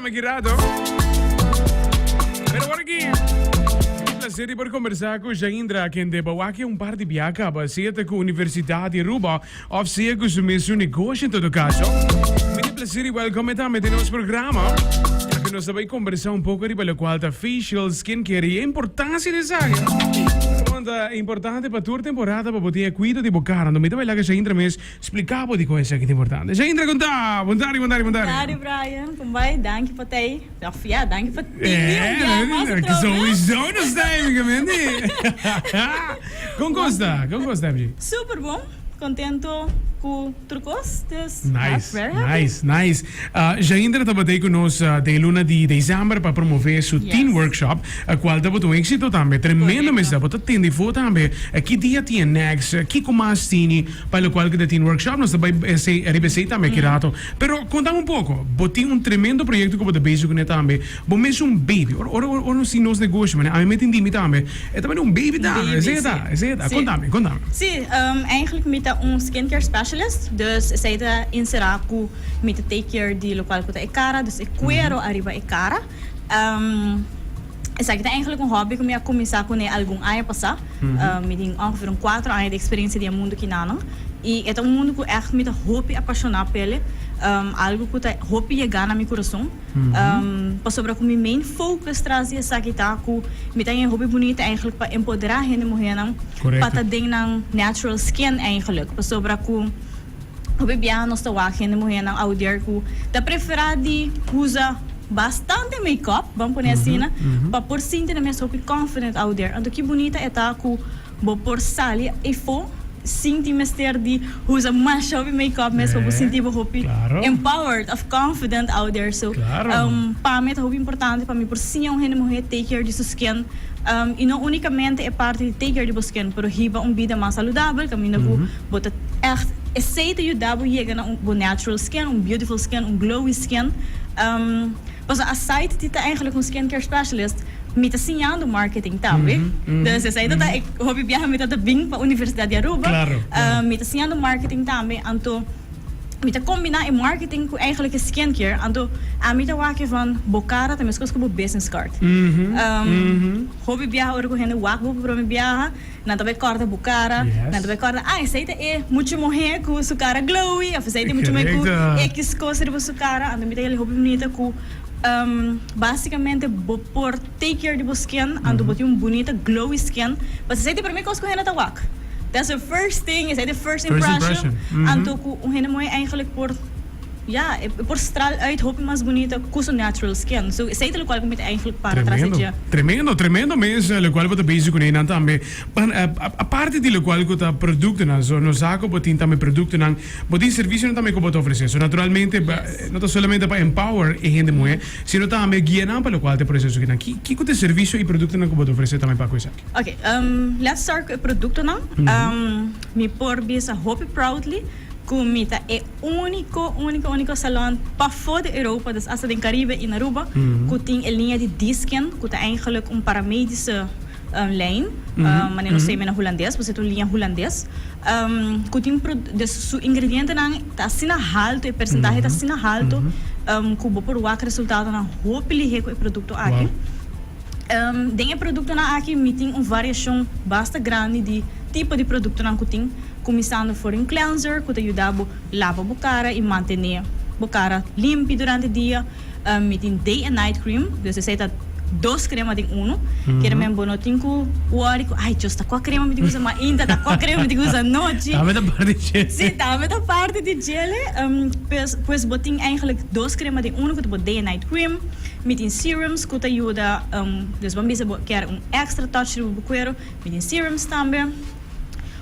tambe ki rato. Pero awor aki, mi placer di por conversa cu Jaindra, kende bo wak un par di bia caba, sea ta cu Universidad di Aruba of sea cu su mesun negoshi en todo caso. Mi tin placer di welcome e tambe den nos programa, ya cu nos ta bay conversa un poco riba locual ta facial skincare y e importancia di esaki. Con ta importante pa tur temporada pa bo tin e cuido di bo cara. No mi ta bay laga Jaindra mes Splica bo dikon esaki ta importante. Shaindra kon ta? Bon tardi, bon tardi, bon tardi. Bon tardi Brian, kon bai? Danki pa tei. Of ja, danki pa tin mi un bia mas atrobe. Sowieso nos ta amigamenti. Kon kos ta? Kon kos ta MG? Super bon, contento ku tur kos, dus Nice, very happy. nice, nice. Shaindra tabata ei ku nos den luna di december pa promove su teen workshop, cual tabata un exito tambe. Tremendo mes tabata tende fo tambe. Ki dia tin next? Kiko mas tini? Pa locual cu ta tin workshop nos ta bay esey riba esey tambe aki rato. Pero contame un poco, bo tin un tremendo proyecto cu bo ta bezig cune tambe. Bo mes un baby. Ora ora ora nos tin nos negoshi mane ami me tin di mi tambe. E ta mane un baby tambe. Esey ta, esey ta. Contame, contame. Si, eigenlijk mi ta un skincare specialist. Dus esey ta encera cu mi ta take care di locual cu ta e cara, dus e cuero ariba e cara. Esaki ta eigenlijk un hobby ku mi a kuminsá kuné algun aña pasá. Mi tin ongeveer un kuater aña di eksperensia di e mundu kinanan. I e ta un mundu ku ègt mi ta hopi apashoná p'el. Algu ku ta hopi yegá na mi kurason. Pasobra ku mi main focus tras di esaki ta ku mi ta haña hopi bunita eigenlijk pa empoderá hende muhénan pa ta den nan natural skin eigenlijk. Pasobra ku. Hopi biaha nos ta wak hende muhénan ouder ku ta preferá di usa bastante make-up, ban pone asina, pa por sinti nan mes hopi confident ouder. Anto ki bunita e ta ku bo por sali efo sin tin mester di usa masha hopi make-up mes pa bo sinti bo hopi empowered of confident ouder. So, pa mi e ta hopi importante pa mi por siña un hende muhé take care di su skin i no unicamente e parti di take care di bo skin, pero hiba un bida mas saludabel kaminda ku Bo ta echt esey ta yuda bo yega na un bo natural skin, un beautiful skin, un glowy skin. Pasobra aside di ta eigenlijk un skincare specialist, mi ta siñando marketing tambe. Dus esey ta ta e hopi biaha mi ta ta bin pa Universidad di Aruba. Mi ta siñando marketing tambe, anto mi ta combina e marketing cu eigenlijk e skincare. Anto ami ta wak van bo cara ta mescos cu bo business card. Hopi biaha ora cu hende wak bo pa prome biaha, Nan ta bay corda bo cara, nan ta bay corda, ah, esey ta e mucha muhe cu su cara glowy, of esey ta e mucha muhe cu X cos riba su cara. Anto mi ta hel hopi bunita cu basicamente bo por take care di bo skin, anto bo tin un bunita glowy skin. Pasobra esey ta e prome cos cu hende ta wak. That's the first thing, esey ta e first impression. Anto cu un hende muhe eigenlijk por. Ya, e por stral uit hopi mas bunita cu su natural skin. So, esey ta locual cu mi ta eigenlijk para tras di dje. Tremendo, tremendo mes locual bo ta bezig cu neinan tambe. Pan, aparte di locual cu ta productonan, so nos sa cu bo tin tambe productonan, bo tin servicionan tambe cu bo ta ofrece. So naturalmente, no ta solamente pa empower e hende muhe, sino tambe guia nan pa locual ta e proceso kinan. Ki, kico ta e servicio y productonan cu bo ta ofrece tambe pa cu esaki? Ok, let's start cu e productonan. Mi por bisa hopi proudly cu mi ta e unico, unico, unico salon pafó di Europa, dus hasta den Caribe y na Aruba, cu tin e liña di D-Skin, cu ta eigenlijk un paramedische lijn, manera nos ta yama na Hulandes, pasobra ta un liña Hulandes, cu tin dus su ingredientenan ta asina halto, e percentahe ta asina halto, cu bo por wak resultadonan hopi lihe cu e producto aki. Den e productonan aki mi tin un variacion basta grandi di tipo di productonan cu tin. Kuminsando for un cleanser ku ta yuda bo laba bo kara i mantené bo kara limpi durante dia. Mi tin day and night cream, dus esei ta dos krema den unu. Kere men bo no tin ku wòri ku ai Dios ta kua krema mi tin ku usa mainta, ta kua krema mi tin ku usa anochi. Tambe ta parti di djele. Si, tambe ta parti di djele. Pues pues bo tin eigenlijk dos krema den unu ku ta bo day and night cream. Mi tin serums ku ta yuda, dus bo a bisa bo kier un extra touch riba bo kuero, mi tin serums tambe.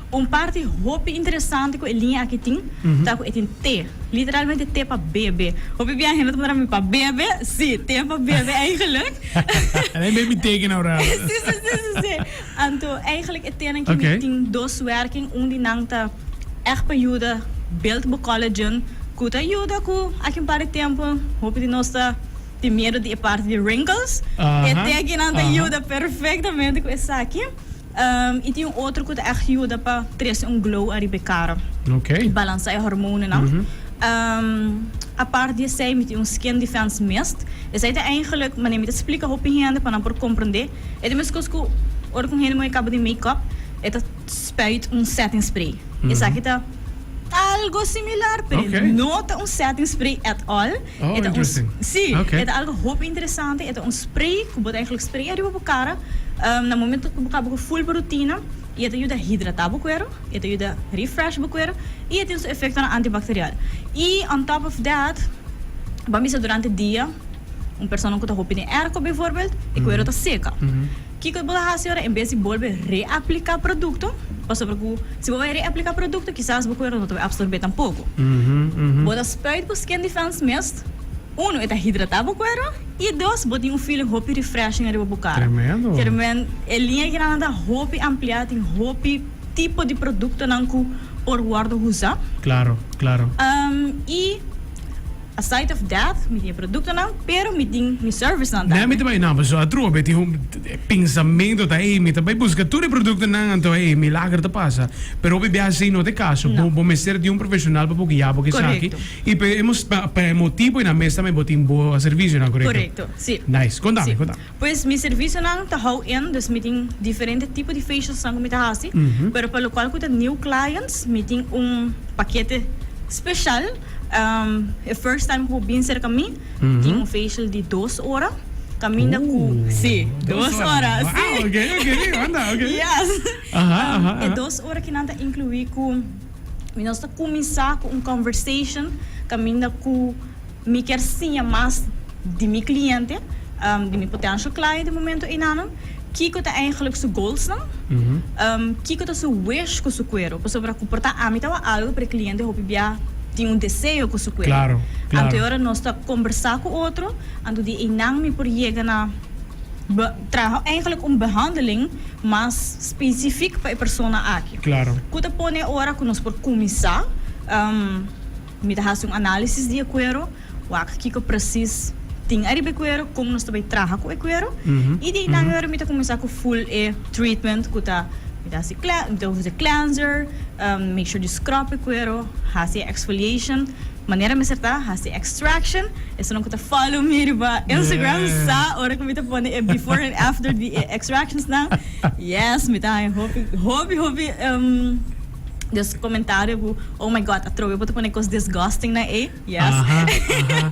Un parti hopi interesante ku e liña aki tin ta ku e tin te, literalmente te pa bebe. Hopi biaha hende ta puntra mi, pa bebe? Si, te pa bebe eigenlijk. En baby teken ahora. Si, si, si, si, si. Anto eigenlijk e tenan ki mi tin dos werking, un di nan ta ègt pa yuda build bo collagen, ku ta yuda ku aki un par di tempu hopi di nos ta tin miedu di e parti di wrinkles. E te akinan ta yuda perfectamente ku esaki. I tin un otro ku ta ègt yuda pa trese un glow ariba e kara. I balansa e hormonenan. Apart di esei mi tin un skin defense mist. Esei ta eigenlijk manera mi ta splika hopi hende pa nan por komprendé. E ta meskos ku ora ku un hende muhé kaba di make-up e ta spuit un setting spray. Esaki ta algo similar pero e no ta un setting spray at all. Oh, E ta un interesting. sí, Okay. e ta algo hopi interesante. E ta un spray ku bo ta eigenlijk spray ariba bo kara na momento ku bo kaba ku full bo rutina i e ta yuda hidrata bo kuero. E ta yuda refresh bo kuero y e tin su efectonan antibacterial. Y on top of that, bo a misa durante dia, un persona cu ta hopi den airco bijvoorbeeld, e kuero ta seca. Kico bo ta haci ora en bes di bolbe reaplica producto, pasobra cu si bo bay reaplica producto kisas bo kuero no ta bay absorbe tampoco. Bo ta spuit bo skin defense mist, uno e ta hidrata bo kuero y dos bo tin un feeling hopi refreshing ariba bo cara. Tremendo. Kermen e liña kinan ta hopi amplia, tin hopi. Tipo di productonan cu por wordo usa. Claro, claro. Y aside of that, mi tin e productonan, pero mi tin mi servicenan tambe. Nee, mi ta bay, no, pasobra atrobe tin un pensamento ta, ey, mi ta bay busca tur e productonan, anto ey, milager ta pasa. Pero hopi biaha esey no ta e caso. No. Bo mester di un profesional pa por guia bo esaki. Correcto. Y pa e pa e motibo y na mes tambe bo tin bo servicionan, correcto? Correcto, si. Nice. Contami, Si. contami. Pues mi servicionan ta hou in, dus mi tin diferente tipo di facialsnan cu mi ta haci, pero pa locual cu ta new clients mi tin un pakete special. E first time cu bo bin cerca mi tin un facial di dos ora, caminda cu, si, dos ora, si. Wow, ok, ok, anda, ok. Yes. Aha, aha, E aha. dos ora kinan ta inclui cu mi nos ta cuminsa cu un conversation caminda cu. Mi kier siña mas di mi cliente, di mi potential client den momento einanan, kico ta eigenlijk su goalsnan, kico ta su wish cu su cuero, pasobra cu por ta ami tawa algo pero e cliente hopi bia tin un deseo cu su cuero. Claro, claro. Anto e ora nos ta combersa cu otro, anto di einan mi por yega na traha eigenlijk un behandeling mas specific pa e persona aki. Claro. Cu ta pone ora cu nos por cuminsa. Mi ta hasi un análisis di e kuero, wak kiko presis tin ariba e kuero, kon nos ta bai traha ku e kuero, i di einan ora mi ta kuminsá ku full e treatment ku ta mi ta hasi mi ta usa cleanser, make sure di scrub e kuero, hasi e exfoliation manera mester ta, hasi extraction, esunnan ku ta follow mi riba Instagram sa ora ku mi ta pone e before and after di e extractionsnan, yes mi ta haña hopi hopi hopi. Dus comentario cu oh my god atrobe bo ta pone cos disgusting na ey yes. Aha, aha.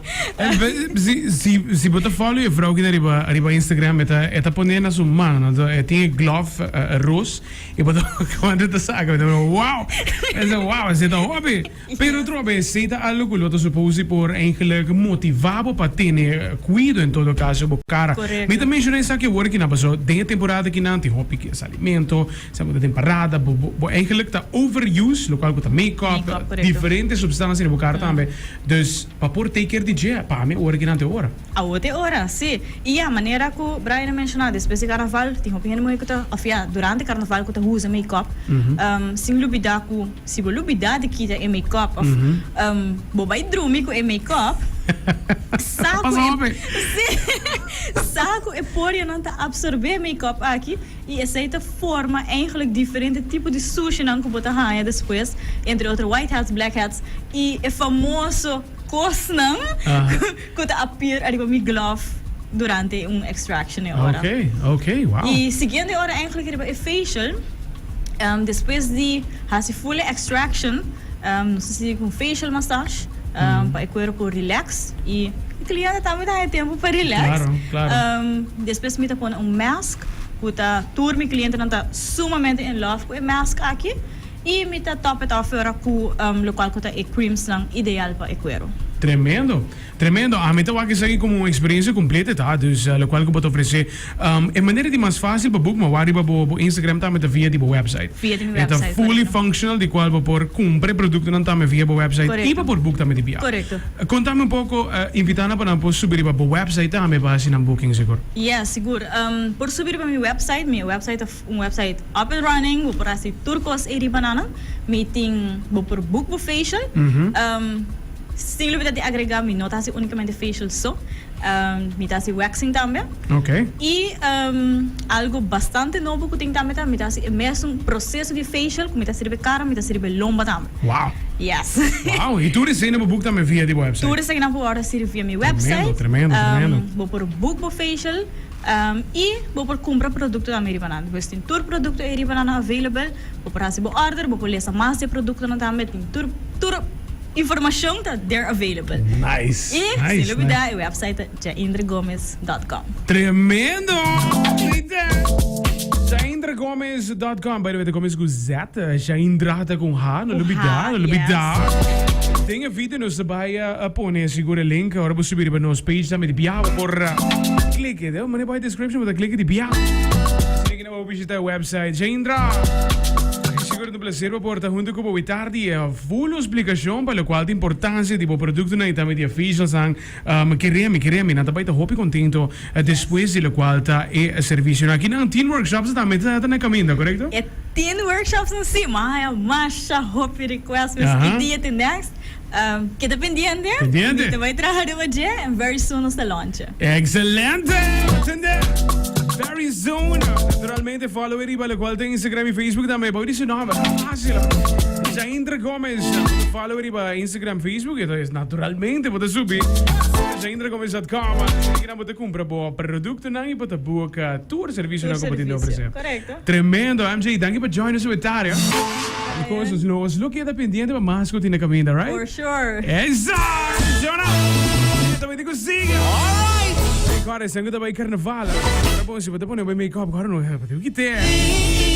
Si, si, si bo ta follow e vrouw kina riba, riba Instagram, e ta, e ta pone na su man, no? E tin e glove uh, roos, y bo ta cuando ta saca, bo ta wow! E sa wow, esey ta hopi. Pero atrobe, esey ta algo cu lo ta supose por eigenlijk motiva bo pa tene cuido en todo caso bo cara. Correcto. Mi ta menciona esaki awor kina, paso den e temporada kinan tin hopi alimento, Sa bo ta den parada, bo bo bo eigenlijk ta overuse, locual cu ta make-up, Make-up, correcto. diferente substancia den bo cara tambe. Dus pa por take care di dje, pa mi ora kinan ta e ora. Awo ta e ora, si. Y ya, manera cu Brian a menciona, despues di carnaval tin hopi hende muhe cu ta, of ya, durante carnaval cu ta usa make-up, sin lubida cu si bo lubida di kita e make-up of bo bay drumi cu e make-up, sa cu Pasa e, hopi. si, sa cu e porianan ta absorbe e make-up aki. I esei ta forma eigenlijk diferente tipo di sushinan ku bo ta haña despues, entre otro white hats, black hats i e famoso kosnan ku ta appear ariba mi glove durante un extraction e ora. Ok, ok, wow. I siguiente ora eigenlijk riba e facial, despues di hasi full e extraction, nos ta sigui ku un facial massage pa e kuero por relax i e cliente tambe ta haña tempu pa relax. Claro, claro. Despues mi ta pone un mask ku ta tur mi clientenan ta sumamente in love ku e mask aki i mi ta top it off ora ku lokual ku ta e creamsnan ideal pa e kuero. Tremendo. Tremendo, ami ta wak esaki como un experiencia complete ta, dus locual cu bo ta ofrece. E manera di mas facil pa book ma wak riba bo bo Instagram tambe ta via di bo website. Via di mi E ta website, fully correcto. functional di cual bo por cumpra e productonan tambe via bo website y Correcto. bo por book tambe di bia. Correcto. Contami un poco, invita nan pa nan por subi riba bo website tambe pa haci nan booking sigur. Yes, sigur. Por subi riba mi website, mi website ta un website up and running, bo por haci tur cos ey riba nan. Mi tin, bo por book bo facial. Sin lo mi ta di agrega mi no ta haci unicamente facial so, mi ta haci waxing tambe. Ok. Y algo bastante nobo cu tin tambe ta mi ta haci e mesun proceso di facial cu mi ta haci riba e cara mi ta haci riba e lomba tambe. Wow. Yes. Wow, y tur esey nan por book tambe via di bo website? Tur esey nan por worde haci via mi website. Tremendo, tremendo, tremendo. Bo por book bo facial y bo por cumpra producto tambe riba nan. Pues tin tur producto ey riba nan available. Bo por haci bo order, bo por lesa mas di e productonan tambe. Tin tur, tur informacion ta there available. Nice, Y nice, sin lubida nice. e website ta jaindragomez.com. Tremendo! Jaindragomez.com By the way, ta Gomez cu Z, Jaindra ta con H, no lubida, no lubida. Den e video nos ta bay a pone sigur e link, ora bo subi riba nos page tambe di bia, bo por click, e mane bay description bo ta click di bia. Asina ki nan bo bishita e website. Jaindra, sigur ta un placer pa por ta hunto cu bo awe tardi. Full splicacion pa locual ta importancia di bo productonan y tambe di e facialsnan. Mi kere, mi kere, mi nan ta bai ta hopi contento despues di locual ta e servicionan. Aki nan tin workshops tambe ta na caminda, corecto? E tin workshops nan si, ma haya masha hopi request pues ki dia tin next. Keda pendiente, Pendiente. mi ta bai traha riba dje and very soon nos ta launcha. Excelente! Tende! Very soon! Naturalmente follow e riba locual ta Instagram y Facebook tambe. Bou di su nomber, facil. Jaindra Gomez. Follow e riba Instagram, Facebook y entonces naturalmente bo ta subi jaindragomez.com. Así que bo ta cumpra bo productonan y bo ta book tur servicionan Tur cu bo tin di servicio. ofrece. Correcto. Tremendo, MJ. Danki pa join nos awe Danki. Nos nos lo keda pendiente pa mas cu tin na caminda, right? For sure. Esa! Funciona! Tambe tin cu sigui. Alright! Hey, Corre, esnan cu ta bay carnaval. Ora bon, si bo ta pone bo make-up, corre no, pa tin cu kite.